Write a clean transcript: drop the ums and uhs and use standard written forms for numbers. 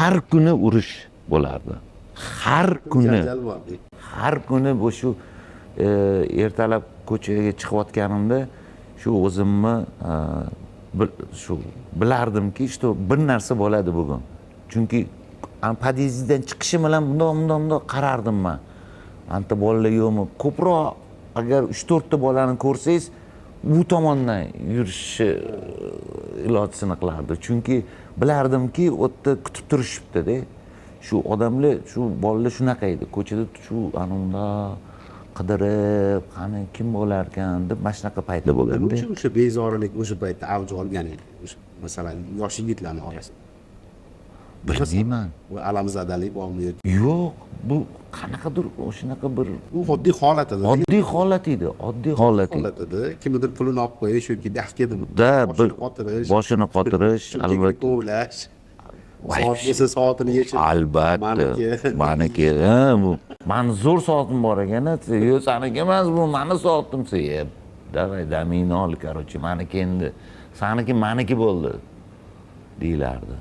Har kuni urush bo'lardi, har kuni. Janjal bor. Har kuni bu shu ertalab ko'chaga chiqayotganimda shu o'zimni shu bilardimki, что bir narsa bo'ladi bugun, chunki podyezddan chiqishim bilan bundoq, bundoq, bundoq qarardim man, anta bolalar yo'qmi. Ko'proq agar uch to'rtta bolani ko'rsangiz, bu tomondan yurishni ilojisini qilardi, chunki bilardimki, u yerda kutib turishibdida shu odamlar, shu bolalar. Shunaqa edi ko'chada, shu ana undoq qidirib, qani, kim bo'larkan deb, mana shunaqa paytlar Nima bo'lganda. uchun o'sha bezorilik o'sha paytda avj olgan edi, o'sha masalan, yosh yigitlarni orasida? Bilmayman. Bu alamzadalik bormi yoki Yo'q, bu qanaqadir shunaqa bir u oddiy holat edi. Oddiy holat edi, oddiy holat edi. Holat edi, kimnidir pulini olib qo'yish yoki dafga deb Da boshini qotirish, boshini qotirish, albatta, albatta. Kovlash, Voy, soat bo'lsa, soatini yechib, Albatta. Maniki. Maniki, ha, bu mani zo'r soatim bor ekan, yo'q, saniki emas, bu mani soatim. Давай, damingni ol, короче, maniki endi, saniki maniki bo'ldi, deyilardi.